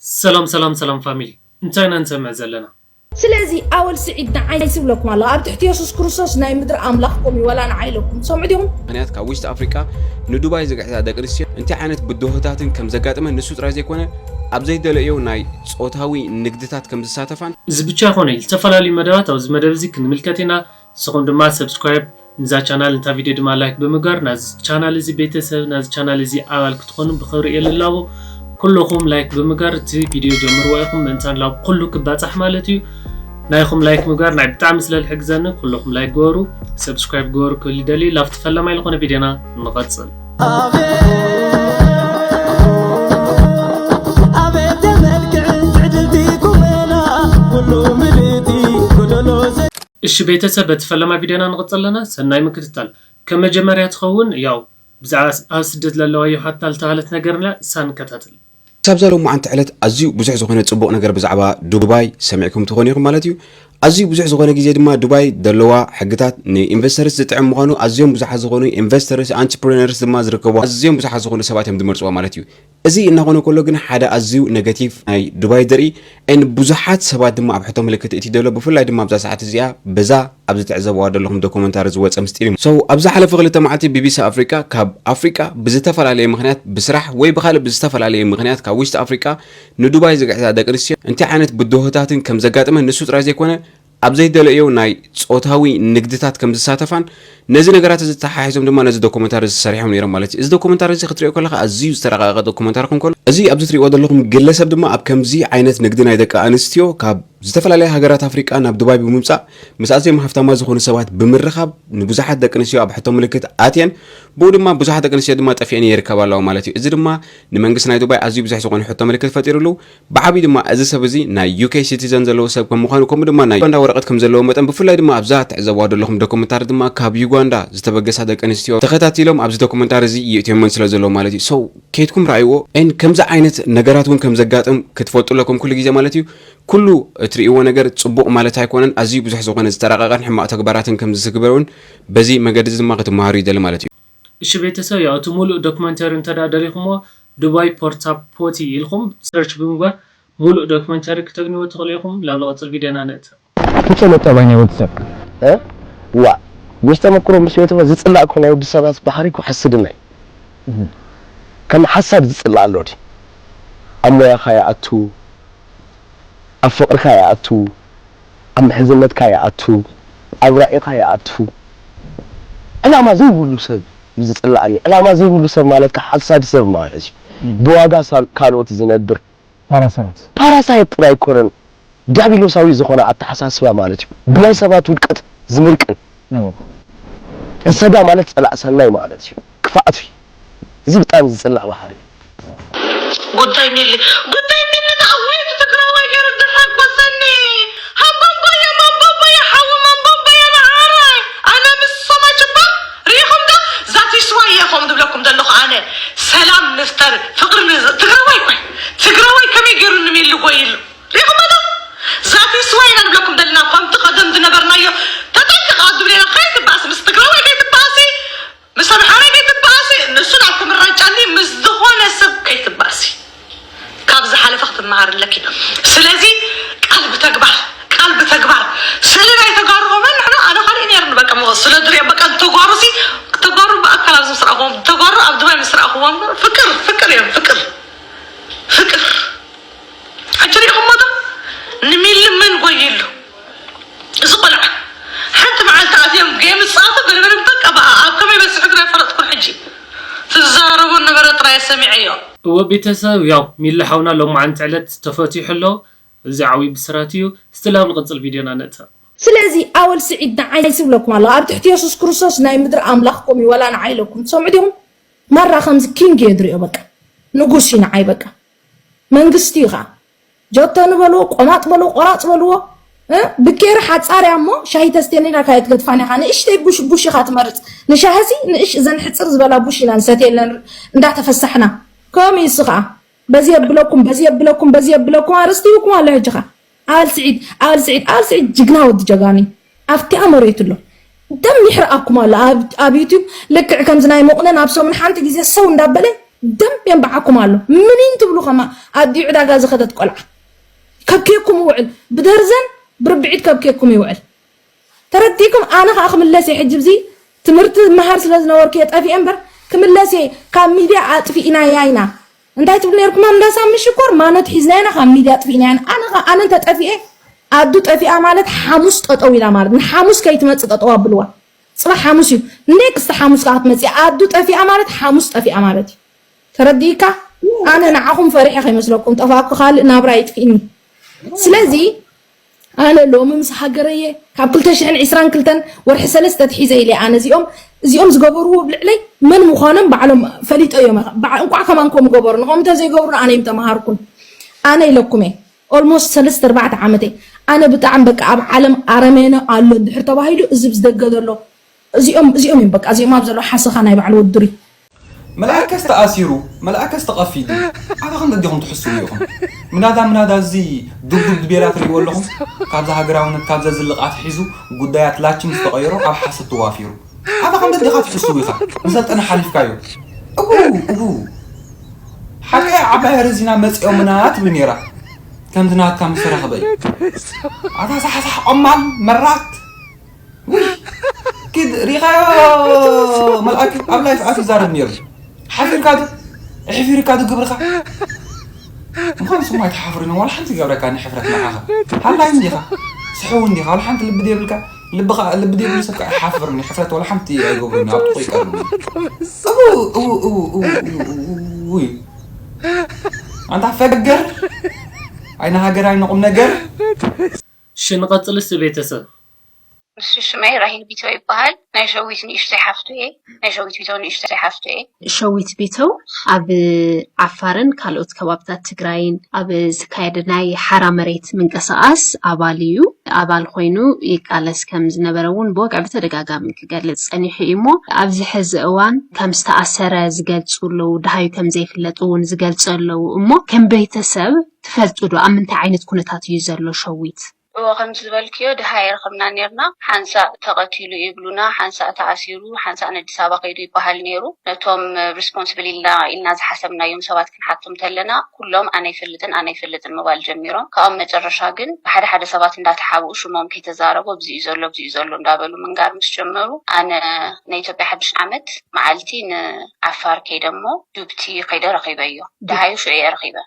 ሰላም ሰላም ሰላም ፋሚሊ፣ እንታይ ኢና ንሰምዕ ዘለና? ስለዚ ኣወል ስዒድ ንዓይ ይስብለኩም ኣሎ ኣብ ትሕቲ የሱስ ክርስቶስ ናይ ምድሪ ኣምላኽኩም እዩ ወላ ንዓይ ኢለኩም ትሰምዑ ዲኹም? ምክንያት ካብ ውሽጢ ኣፍሪቃ ንዱባይ ዝግዕዛ ደቂ ኣንስትዮ እንታይ ዓይነት ብድሆታትን ከም ዘጋጥመን ንሱ ጥራይ ዘይኮነ ኣብ ዘይደለዮ ናይ ጾታዊ ንግድታት ከም ዝሳተፋን እዚ ብቻ ይኾነ ዝተፈላለዩ መደባት ኣብዚ መደብ እዚ ክንምልከት ኢና። ንስኹም ድማ ሰብስክራይብ ንዛ ቻናል፣ ነታ ቪድዮ ድማ ላይክ ብምግባር ናዚ ቻናል እዚ ቤተሰብ፣ ናዚ ቻናል እዚ ኣባል ክትኾኑ ብኽብሪ እየ ልላቦ። ኩልኹም ላይክ ብምግባር እቲ ቪድዮ ጀምርዎ ኢኹም፣ ምእንታን ላብ ኩሉ ክባጻሕ ማለት እዩ። ናይኹም ላይክ ምግባር ናይ ብጣዕሚ ስለ ዝሕግዘኒ ኩልኹም ላይክ ግበሩ፣ ሰብስክራይብ ግበሩ ክብል ይደሊ። ላብቲ ፈለማይ ዝኾነ ቪድዮና ንቐጽል። ኣቤት ኣቤት የመልክዕ ትዕድልቲ ቁመና ኩሉ ምልእቲ ጎደሎ ዘ እሺ ቤተሰብ፣ በቲ ፈለማ ቪድዮና ንቐጽል ኣለና። ሰናይ ምክትታል። ከም መጀመርያ ትኸውን ያው ብዛዕባ ኣብ ስደት ለለዋ ዮሃታ ልተባህለት ነገርና እሳ ንከታተል። ክሳብ እዛ ሎማዓንቲ ዕለት ኣዝዩ ብዙሕ ዝኾነ ጽቡቕ ነገር ብዛዕባ ዱባይ ሰሚዕኩም ትኾኑ ኢኹም ማለት እዩ። ኣዝዩ ብዙሕ ዝኾነ ግዜ ድማ ዱባይ ዘለዋ ሕግታት ንኢንቨስተርስ ዝጥዕም ምዃኑ ኣዝዮም ብዙሓት ዝኾኑ ኢንቨስተርስ ኣንትርፕረነርስ ድማ ዝርከቡ ኣዝዮም ብዙሓት ዝኾኑ ሰባት እዮም ዝመርጽዋ ማለት እዩ። እዚ እናኾነ ከሎ ግን ሓደ ኣዝዩ ኔጋቲቭ ናይ ዱባይ ዘርኢ ን ብዙሓት ሰባት ድማ ኣብ ሕቶ ምልክት እቲ ዘሎ ብፍላይ ድማ ኣብዛ ሰዓት እዚኣ በዛ ኣብዚ ትዕዘብዋ ዘለኹም ዶኩመንታሪ ዝወፀ ምስጢር እዩ። So ኣብ ዝሓለፈ ክልተ መዓልቲ ቢቢሲ ኣፍሪቃ ካብ ኣፍሪቃ ብዝተፈላለየ ምኽንያት ብስራሕ ወይ ብኻልእ ብዝተፈላለየ ምኽንያት ካብ ውሽጢ ኣፍሪቃ ንዱባይ ዝግዕዛ ደቂ ኣንስትዮ እንታይ ዓይነት ብድሆታትን ከም ዘጋጥመን ንሱ ጥራይ ዘይኮነ ኣብ ዘይደለዮ ናይ ጾታዊ ንግድታት ከም ዝሳተፋን ነዚ ነገራት እዚ ተሓሒዞም ድማ ነዚ ዶኩመንታሪ እዚ ሰሪሖም ነይሮም ማለት እዩ። እዚ ዶኩመንታሪ እዚ ክትሪኦ ከለኻ ኣዝዩ ዝተረቃቀቀ ዶኩመንታሪ ክኾን ከሎ እዚ ኣብዚ ትሪእዎ ዘለኹም ግለሰብ ድማ ኣብ ከምዚ ዓይነት ንግዲ ናይ ደቂ ኣንስትዮ ካብ ዝተፈላለያ ሃገራት ኣፍሪቃ ናብ ዱባይ ብምምጻእ ምስ ኣዝዮም ሃፍታማት ዝኾኑ ሰባት ብምርኻብ ንብዙሓት ደቂ ኣንስትዮ ኣብ ሕቶ ምልክት ኣትየን ብኡ ድማ ብዙሓት ደቂ ኣንስትዮ ድማ ጠፊአን ይርከባ ኣለዋ ማለት እዩ። እዚ ድማ ንመንግስቲ ናይ ዱባይ ኣዝዩ ብዙሕ ዝኾነ ሕቶ ምልክት ፈጢሩሉ። ብዓብዩ ድማ እዚ ሰብ እዚ ናይ ዩኬ ሲቲዘን ዘለዎ ሰብ ከም ምዃኑ ከምኡ ድማ ናይ ዩጋንዳ ወረቐት ከም ዘለዎ መጠን ብፍላይ ድማ ኣብዛ ትዕዘብዋ ዘለኹም ዶኩመንታሪ ድማ ካብ ዩጋንዳ ዝተበገሳ ደቂ ኣንስትዮ ተኸታቲሎም ኣብዚ ዶኩመንታሪ እዚ ይእትዮመን ስለ ዘለዉ ማለት እዩ። So ከይድኩም ረኣይዎ ን ከምዚ ዓይነት ነገራት እውን ከም ዘጋጥም ክትፈልጡ ኣለኩም ኩሉ ግዜ ማለት እዩ። ኩሉ እትርእይዎ ነገር ጽቡቕ ማለት ኣይኮነን። ኣዝዩ ብዙሕ ዝኾነ ዝተራቐቐን ሕማቕ ተግባራትን ከም ዝትግበር እውን በዚ መገዲ እዚ ድማ ክትመሃሩ ይደሊ ማለት እዩ። እሺ ቤተሰብ፣ ያው እቲ ሙሉእ ዶክመንተሪ እንተ ደኣ ደሊኹሞ ዱባይ ፖርታ ፖቲ ኢልኩም ሰርች ብምግባር ሙሉእ ዶክመንተሪ ክተግንዎ ትኽእሉ ኢኹም። ናብ ዝቐጽል ቪድዮና ንእተ። ፍጹም ጠባይ ናይ ወዲ ሰብ። እ? ዋ፣ ምስ ተመክሮ ምስ ቤተሰብ ዝጽላእ እኮ ናይ ወዲ ሰባት ባህሪ እኮ ሓስድና እዩ። ከም ሓሳድ ዝጽላእ ኣሎ ድዩ? ኣብ ሞያኻ ይኣቱ፣ ኣብ ፍቕርካ ይኣቱ፣ ኣብ ምሕዝነትካ ይኣቱ፣ ኣብ ራኢኻ ይኣቱ። ዕላማ ዘይብሉ ሰብ እዩ ዝጽላእኒ። ዕላማ ዘይብሉ ሰብ ማለት ከዓ ሓሳድ ሰብ ማለት እዩ። ብዋጋ ሳል-፣ ካልኦት ዝነብር ፓራሳይት። ፓራሳይት ጥራይ ኣይኮነን፣ ዲያብሎሳዊ ዝኾነ ኣተሓሳስባ ማለት እዩ። ብናይ ሰባት ውድቀት ዝምርቅን። ነው። ቅሰዳ ማለት ጸላእ ሰናይ ማለት እዩ። ክፍኣት እዩ። እዚ ብጣዕሚ ዝጽላእ ባህሪ እዩ። ጉዳይ ሚሊ ጉዳይ ሚሊ ተኣዊት ትግራዋይ ገይሩ ድሓጎሰኒ ሃምቦምቦየ ማምቦምቦየ ሓዊ ማምቦምቦየ መዓረ ኣነ ምስ ሰማችባ ርኢኹም ዶ ዛቲስዋይ እየ ከም ዝብለኩም ዘለኹ ኣነ ሰላም ንፍጠር ፍቅሪ ንዝ ትግራዋይ ቆይ ትግራዋይ ከመይ ገይሩ ንሚሊ ጎይሉ ርኢኹም ዶ ዛቲስዋይ ኢና ንብለኩም ዘለና ከምቲ ቀደም ዝነበርናዮ ተጠንቀቕ ኣብ ዝብለና ከይትባእሲ ምስ ትግራዋይ ከይትባእሲ ምስ ኣምሓራይ ከይትባእሲ ንሱ ናብ ክምረጫኒ ምስ ዝኾነ ሰብ ከይትባእሲ ካብ ዝሓለፈ ክትመሃር ኣለኪ ስለዚ ቃል ብተግባር ቃል ብተግባር ስእሊ ናይ ተጋሩ ከመን ንሕና ኣነ ካልእ ነይርኒ በቃ ሞ ስለ ድሪኦ በቃ ተጓሩ ሲ ተጓሩ ብኣካል ኣብዚ ምስ ረኣኹዎም ተጓሩ ኣብ ድባይ ምስ ረኣኹዎም ፍቅር ፍቅር እዮም ፍቅር ፍቅር ሕጂ ሪኢኹሞ ዶ ንሚሊ መን ጎይሉ እዚ ቆልዓ ሓንቲ መዓልቲ ኣትዮም ጌም ዝፃወቱ ገለመለም በቃ በኣ ኣብ ከመይ በፅሑ ግን ኣይፈለጥኩን ሕጂ ትዛረቡ ነበረ ጥራይ ሰሚዐዮ እወ ቤተሰብ ያው ሚሊ ሓውና ሎማዓንቲ ዕለት ተፈቲሑ ኣሎ። እዚ ዓብዪ ብስራት እዩ። እስቲ ላብ ንቐፅል ቪድዮና ንእተ። ስለዚ ኣወል ስዒድ ንዓይ ይስብለኩም ኣሎ ኣብ ትሕቲ የሱስ ክርስቶስ ናይ ምድሪ ኣምላኽኩም እዩ ወላ ንዓይ ኢለኩም ትሰምዑ ዲኹም? ማራ ከምዚ ኪንግ እየ ድሪኦ በቃ ንጉስ እዩ ንዓይ በቃ መንግስቲ እዩ ከዓ ጆቶ ንበልዎ ቆማጥ በልዎ ቆራፅ በልዎ እ ብኬሪ ሓፃር እያ እሞ ሻሂ ተስትየኒ ኢላ ካየት ገድፋን ኢኻ ንእሽተይ ቡሽ ቡሽ ኢኻ ትመርፅ ንሻሂ ሲ ንእሽ እዘን ሕፅር ዝበላ ቡሽ ኢና ንሰትየለን እንዳተፈሳሕና ከምኡ እዩ እሱ ከዓ በዚ የብለኩም በዚ የብለኩም በዚ የብለኩም ኣርእስቲ ይብኩም ኣሎ ሕጂ ኸ ኣል ስዒድ ኣል ስዒድ ኣል ስዒድ ጅግና ወዲ ጀጋኒ ኣብቲኣ መሬት ኣሎ ደም ይሕርኣኩም ኣሎ ኣብ ዩቱብ ልክዕ ከምዚ ናይ መቑነ ናብ ሰሙን ሓንቲ ግዜ ሰው እንዳበለ ደንብ የንባዓኩም ኣሎ። ምኒን ትብሉ ከማ ኣዲኡ ዕዳጋ ዝኸደት ቆልዓ ከብክየኩም ይውዕል። ብደርዘን ብርብዒት ከብክየኩም ይውዕል። ተረዲእኩም? ኣነ ከዓ ክምለስ እየ። ሕጂ ብዚ ትምህርቲ መሃር ስለ ዝነበርኩ እየ ጠፊኤ እምበር ክምለስ እየ። ካብ ሚድያ ኣጥፊእናያ ኢና። እንታይ ትብሉ ነርኩም? እንዳሳሚ ሽኮር ማኖት ሒዝና ኢና ካብ ሚድያ ኣጥፊእና ኢና። ኣነ ከዓ ኣነ እንተጠፊኤ ኣዱ ጠፊኣ ማለት ሓሙስ ጠጠው ኢላ ማለት ንሓሙስ ከይትመፅእ ጠጠው ኣብልዋ። ፅባሕ ሓሙስ እዩ። ኔክስት ሓሙስ ከዓ ክትመፅእ ኣዱ ጠፊኣ ማለት ሓሙስ ጠፊኣ ማለት እዩ። ተረዲእካ? ኣነ ንዓኹም ፈሪሐ ከይመስለኩም ጠፋእኩ ካልእ ናብራ ይጥፊእኒ። ስለዚ ኣነ ሎሚ ምስ ሃገረየ ካብ ክልተ ሽሕን ዕስራን ክልተን ወርሒ ሰለስተ ትሒዘ ኢለ ኣነ እዚኦም እዚኦም ዝገበርዎ ኣብ ልዕለይ መን ምዃኖም ባዕሎም ፈሊጦ እዮም። እንቋዕ ከማን ከምኡ ገበሩ ንኸም እንተዘይገብሩ ኣነ እዮም ተምሃርኩን ኣነ ኢለኩም እየ። ኦልሞስት ሰለስተ ኣርባዕተ ዓመተይ ኣነ ብጣዕሚ በቃ ኣብ ዓለም ኣረሜነ ኣሎ እንድሕር ተባሂሉ እዚ ብዝደገ ዘሎ እዚኦም እዚኦም እዮም በቃ እዚኦም ኣብ ዘሎ ሓሰኻ ናይ ባዕሉ ወድሪ መልኣከስ ተኣሲሩ መልኣከስ ተቐፊዱ ኣታ ከም ደዲኹም ትሕስቡ ኢኹም ምናዳ ምናዳ እዚ ዱብዱብ ቤላ ትሪእዎ ኣለኹም ካብዛ ሃገራውነት ካብዛ ዝልቕ ኣትሒዙ ጉዳያት ላችን ዝተቐየሮ ኣብ ሓሰት ተዋፊሩ ኣታ ከም ደዲኻ ትሕስቡ ኢኻ ንሰልጠነ ሓሊፍካዮ እው እው ሓቀይ ዓባይ ረዚና መፂኦምና ትብል ነይራ ከምዚ ናትካ ምስ ተረኽበ እዩ ኣታ ሳሕሳሕ ቆማል መራት ውይ ኪድ ሪኻዮ መልኣክ ኣብ ላይፍ ኣፍ ይዛረብ ነይሩ ሓፊርካ ዶ ኣሕፊርካ ዶ ግብርኻ ምዃን ስሙ ኣይትሓፍርን እዮም ዋላ ሓንቲ ይገብረካ ንሕፍረት ንዓኻ ሃላይ እንዲኻ ስሕው እንዲኻ ዋላ ሓንቲ ልቢ ደብልካ ልብኻ ልቢ ደብሉ ሰብ ከዓ ይሓፍርን ሕፍረት ዋላ ሓንቲ ኣይገብሩን ኣብ ጥቑ ይቀርብ እዩ ኣንታ ፈገር ኣይና ሃገር ኣይና ቁም ነገር እሺ ንቐጽል እስቲ ቤተሰብ። እሺ ሽመይ ራሂል ቢተው ይበሃል። ናይ ሸዊት ንእሽተይ ሓፍቱ እየ። ናይ ሸዊት ቢተው ንእሽተይ ሓፍቱ እየ። ሸዊት ቢተው ኣብ ዓፋርን ካልኦት ከባብታት ትግራይን ኣብ ዝካየድ ናይ ሓራ መሬት ምንቅስቓስ ኣባል እዩ። ኣባል ኮይኑ ይቃለስ ከም ዝነበረ እውን ብወግዒ ብተደጋጋሚ ክገልፅ ፀኒሑ እዩ እሞ ኣብዚ ሕዚ እዋን ከም ዝተኣሰረ ዝገልፁ ኣለዉ፣ ደሃዩ ከም ዘይፍለጥ እውን ዝገልፁ ኣለዉ እሞ ከም ቤተሰብ ትፈልጡ ዶ ኣብ ምንታይ ዓይነት ኩነታት እዩ ዘሎ ሸዊት? እወ ከምቲ ዝበልክዮ ደሃይ ኣይረኸብናን ኔርና ሓንሳእ ተቐቲሉ ይብሉና ሓንሳእ ተኣሲሩ ሓንሳእ ንኣዲስ ኣበባ ከይዱ ይበሃል ኔሩ ነቶም responsible ኢልና ኢልና ዝሓሰብናዮም ሰባት ክንሓቶም ተለና ኩሎም ኣነ ኣይፈልጥን ኣነ ኣይፈልጥን ምባል ጀሚሮም ካብኦም መጨረሻ ግን ብሓደ ሓደ ሰባት እንዳተሓብኡ ሽሞም ከይተዛረቡ ኣብዚ'ዩ ዘሎ ኣብዚ'ዩ ዘሎ እንዳበሉ ምንጋር ምስ ጀመሩ ኣነ ናይ ኢትዮጵያ ሓድሽ ዓመት መዓልቲ ንዓፋር ከይደሞ ዱብቲ ከይደ ረኺበዮ ደሃዩ ሽዑ እየ ረኺበ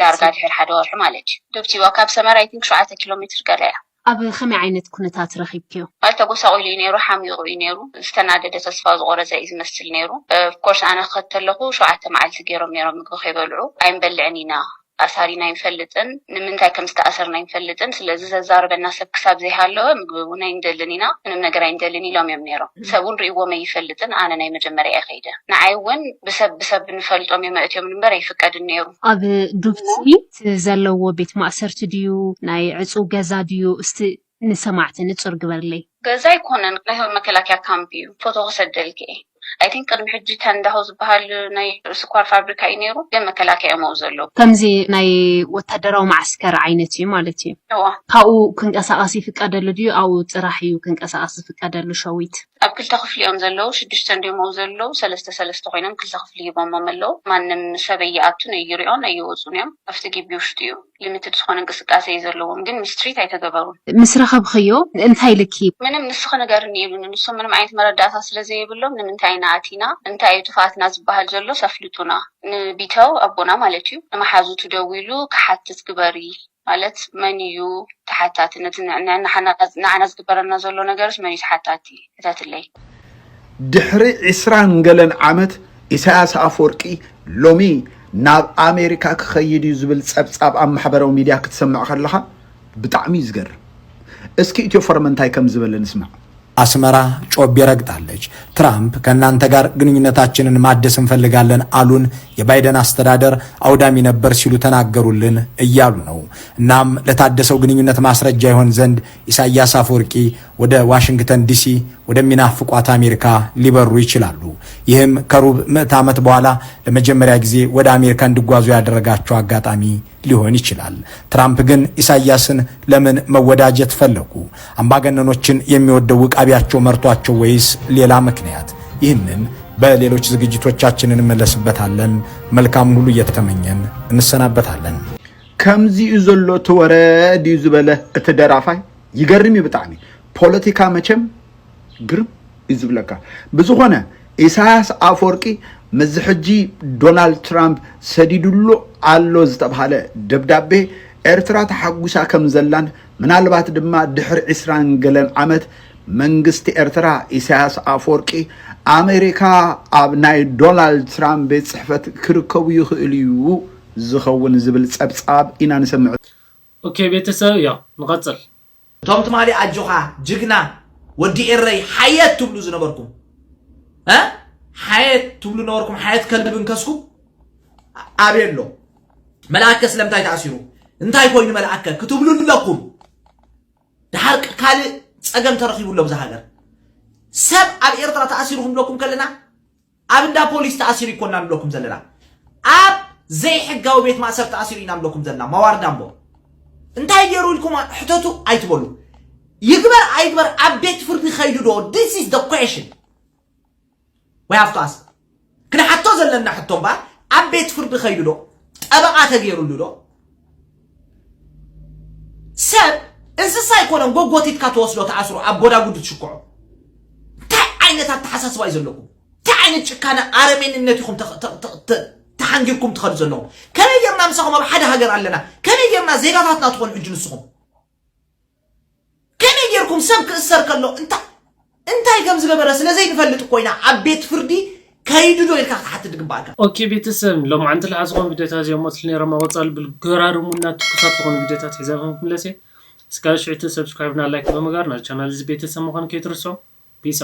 ዳርጋ ድሕሪ ሓደ ወርሒ ማለት እዩ። ዶብ ቲዋ ካብ ሰመራ I think ሸውዓተ ኪሎ ሜትር ገለ እያ። ኣብ ከመይ ዓይነት ኩነታት ረኺብክዮ? ማለት ተጎሳቒሉ እዩ ነይሩ፣ ሓሚቑ እዩ ነይሩ፣ ዝተናደደ ተስፋ ዝቖረፀ እዩ ዝመስል ነይሩ። Of course ኣነ ክኸድ ተለኹ ሸውዓተ መዓልቲ ገይሮም ነይሮም ምግቢ ከይበልዑ ኣይንበልዕን ኢና፣ ኣሳሪና ኣይንፈልጥን፣ ንምንታይ ከም ዝተኣሰርና ኣይንፈልጥን፣ ስለዚ ዘዛርበና ሰብ ክሳብ ዘይሃለወ ምግቢ እውን ኣይንደልን ኢና፣ ምንም ነገር ኣይንደልን ኢሎም እዮም ነይሮም። ሰብ እውን ርእይዎም ኣይፈልጥን፣ ኣነ ናይ መጀመርያ እየ ከይደ። ንዓይ እውን ብሰብ ብሰብ ንፈልጦም እዮም ኣእትዮም እምበር ኣይፍቀድን ነይሩ። ኣብ ዱብቲ እቲ ዘለዎ ቤት ማእሰርቲ ድዩ ናይ ዕፁው ገዛ ድዩ እስቲ ንሰማዕቲ ንፁር ግበርለይ። ገዛ ኣይኮነን ናይ መከላከያ ካምፕ እዩ ፎቶ ክሰደልኪ እየ I think ቅድሚ ሕጂ ተንዳሆ ዝበሃል ናይ ስኳር ፋብሪካ እዩ ነይሩ ግን መከላከያ እዮም ኣብኡ ዘለዉ። ከምዚ ናይ ወታደራዊ መዓስከር ዓይነት እዩ ማለት እዩ። እዋ ካብኡ ክንቀሳቐስ ይፍቀደሉ ድዩ ኣብኡ ጥራሕ እዩ ክንቀሳቐስ ዝፍቀደሉ ሸዊት? ኣብ ክልተ ክፍሊ እዮም ዘለዉ ሽዱሽተ እንድዮም ኣብኡ ዘለዉ ሰለስተ ሰለስተ ኮይኖም ክልተ ክፍሊ ሂቦሞም ኣለዉ ማንም ሰብ ኣይኣቱን ኣይሪኦን ኣይወፁን እዮም ኣብቲ ግቢ ውሽጢ እዩ። ሊሚትድ ዝኾነ እንቅስቃሴ እዩ ዘለዎም ግን ምስትሪት ኣይተገበሩን። ምስ ረኸብኽዮ እንታይ ኢልኪ? ምንም ንስኺ ንገርኒ ኢሉኒ ንሱ ምንም ዓይነት መረዳእታ ስለ ዘየብሎም ንምንታይ ኢና ኣቲና እንታይ እዩ ጥፍኣትና ዝበሃል ዘሎስ ኣፍልጡና ንቢተው ኣቦና ማለት እዩ ንመሓዙቱ ደዊሉ ክሓትት ግበሪ ማለት መን እዩ ተሓታቲ ነቲ ንዕና ዝግበረና ዘሎ ነገርስ መን እዩ ተሓታቲ ሕተትለይ። ድሕሪ ዕስራን ገለን ዓመት ኢሳያስ ኣፈወርቂ ሎሚ ናብ ኣሜሪካ ክኸይድ እዩ ዝብል ጸብጻብ ኣብ ማሕበራዊ ሚድያ ክትሰምዕ ከለኻ ብጣዕሚ እዩ ዝገርም። እስኪ ኢትዮ ፎረም እንታይ ከም ዝበለ ንስማዕ። ኣስመራ ጮቤ ረግጣለች። ትራምፕ ከእናንተ ጋር ግንኙነታችንን ማደስ እንፈልጋለን አሉን፣ የባይደን አስተዳደር አውዳሚ ነበር ሲሉ ተናገሩልን እያሉ ነው። እናም ለታደሰው ግንኙነት ማስረጃ ይሆን ዘንድ ኢሳያስ አፈወርቂ ወደ ዋሽንግተን ዲሲ ወደሚናፍቋት አሜሪካ ሊበሩ ይችላሉ። ይህም ከሩብ ምዕት ዓመት በኋላ ለመጀመሪያ ጊዜ ወደ አሜሪካ እንዲጓዙ ያደረጋቸው አጋጣሚ ሊሆን ይችላል። ትራምፕ ግን ኢሳያስን ለምን መወዳጀት ፈለጉ? አምባገነኖችን የሚወደው ውቃቢያቸው መርቷቸው ወይስ ሌላ ምክንያት? ይህንን በሌሎች ዝግጅቶቻችን እንመለስበታለን። መልካም ሁሉ እየተመኘን እንሰናበታለን። ከምዚኡ ዘሎ እቲ ወረ ድዩ ዝበለ እቲ ደራፋይ ይገርም እዩ ብጣዕሚ። ፖለቲካ መቸም ግርም እዩ ዝብለካ። ብዝኾነ ኢሳያስ ኣፈወርቂ ምስዚ ሕጂ ዶናልድ ትራምፕ ሰዲዱሉ ኣሎ ዝተብሃለ ደብዳቤ ኤርትራ ተሓጒሳ ከም ዘላን ምናልባት ድማ ድሕሪ ዒስራን ገለን ዓመት መንግስቲ ኤርትራ ኢሳያስ ኣፈወርቂ ኣሜሪካ ኣብ ናይ ዶናልድ ትራምፕ ቤት ጽሕፈት ክርከቡ ይኽእሉ እዩ ዝኸውን ዝብል ጸብጻብ ኢና ንሰምዕ። ኦኬ ቤተሰብ ያው ንቐጽል። እቶም ትማሊ ኣጆኻ ጅግና ወዲ ኤረይ ሓየት ትብሉ ዝነበርኩም እ ሓየት ትብሉ ነበርኩም ሓየት ከልቢ እንከስኩም ኣበይ ኣሎ መልኣከ ስለምንታይ ተኣሲሩ እንታይ ኮይኑ መልኣከ ክትብሉ ኣለኩም ድሓር ካልእ ጸገም ተረኺቡ ኣሎ ብዛ ሃገር ሰብ ኣብ ኤርትራ ተኣሲሩ ክንብለኩም ከለና ኣብ እንዳ ፖሊስ ተኣሲሩ ይኮና ንብለኩም ዘለና ኣብ ዘይሕጋዊ ቤት ማእሰር ተኣሲሩ ኢና ንብለኩም ዘለና ማዋርዳ እምቦ እንታይ ገይሩ ኢልኩም ሕተቱ ኣይትበሉ ይግበር ኣይግበር ኣብ ቤት ፍርዲ ከይዱ ዶ this is the question we have to ask ክንሓቶ ዘለና ሕቶ እምበኣር ኣብ ቤት ፍርዲ ከይዱ ዶ ጠበቓ ተገይሩሉ ዶ ሰብ እንስሳ ኣይኮነን ጎጎቲትካ ትወስዶ ተኣስሮ ኣብ ጎዳጉዲ ትሽክዖ እንታይ ዓይነት ኣተሓሳስባ እዩ ዘለኩም እንታይ ዓይነት ጭካነ ኣረሜንነት ኢኹም ተሓንጊርኩም ትኸዱ ዘለኹም ከመይ ጌርና ምሳኹም ኣብ ሓደ ሃገር ኣለና ከመይ ጌርና ዜጋታትና ትኾኑ ሕጂ ንስኹም ከመይ ጌርኩም ሰብ ክእሰር ከሎ እንታይ እንታይ ከም ዝገበረ ስለ ዘይንፈልጥ ኮይና ኣብ ቤት ፍርዲ ከይዱ ዶ ኢልካ ክትሓትት ዝግባእካ ኦኬ ቤተሰብ ሎማዓንቲ ልሓዝኾም ቪዲዮታት እዚኦም መፅሉ ነይሮም ኣብ ወፃሉ ብልገራርሙና ትኩሳት ዝኾኑ ቪዲዮታት ሒዘ ከም ክምለስ እየ እስካብ ሽዕቲ ሰብስክራይብ ና ላይክ ብምጋር ናብ ቻናል እዚ ቤተሰብ ምዃን ከይትርሶ ፒስ